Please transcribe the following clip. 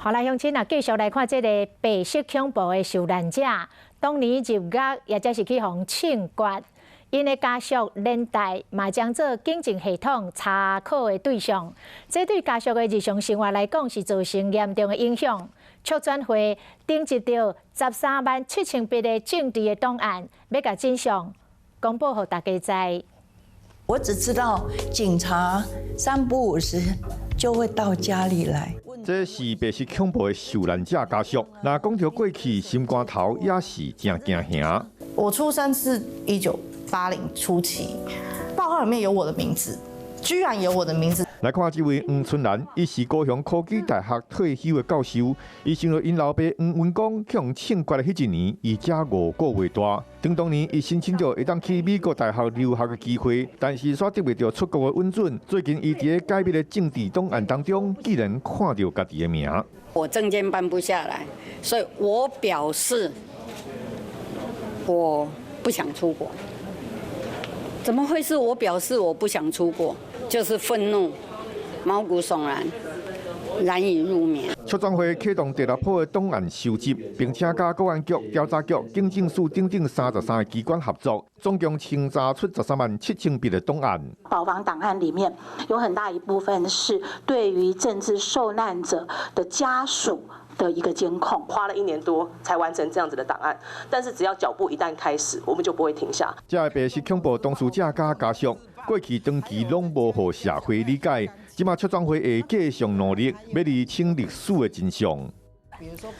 好啦，鄉親啊，繼續來看這个白色恐怖的受難者，當年入獄，抑者是去予槍決，𪜶的家屬連帶嘛將做警政系統查考的對象，這對家屬的日常生活來講是造成嚴重的影響。促轉會徵集著13萬7千筆的政治的檔案，欲共真相公布予大家知。我只知道警察三不五時就會到家裡來。這是白色恐怖的受難者家屬，若講著過去，心肝頭也是誠驚嚇。我出生是1980初期，報告裡面有我的名字，居然有我的名字。來看這位黃春蘭，伊是高雄科技大學退休的教授。伊想著𪜶老爸黃文光予槍決的彼一年，伊才5個月大。當年伊申請著會當去美國大學留學的機會，但是煞得袂著出國的允准。最近伊佇咧解密的政治檔案當中，竟然看著家己的名。我證件辦不下來，所以我表示我不想出國。怎麼會是我表示我不想出國？就是憤怒、毛骨悚然、難以入眠。促轉會啟動第六波的檔案收集，並且佮國安局、調查局、警政署等等33個機關合作，總共清查出13萬7千筆的檔案。保防檔案裡面有很大一部分是對於政治受難者的家屬的一個監控，花了一年多才完成這樣子的檔案，但是只要腳步一旦開始，我們就不會停下。這个白色恐怖當事者佮家屬，過去長期攏無予社會理解，這馬促轉會會繼續努力，欲釐清歷史的真相。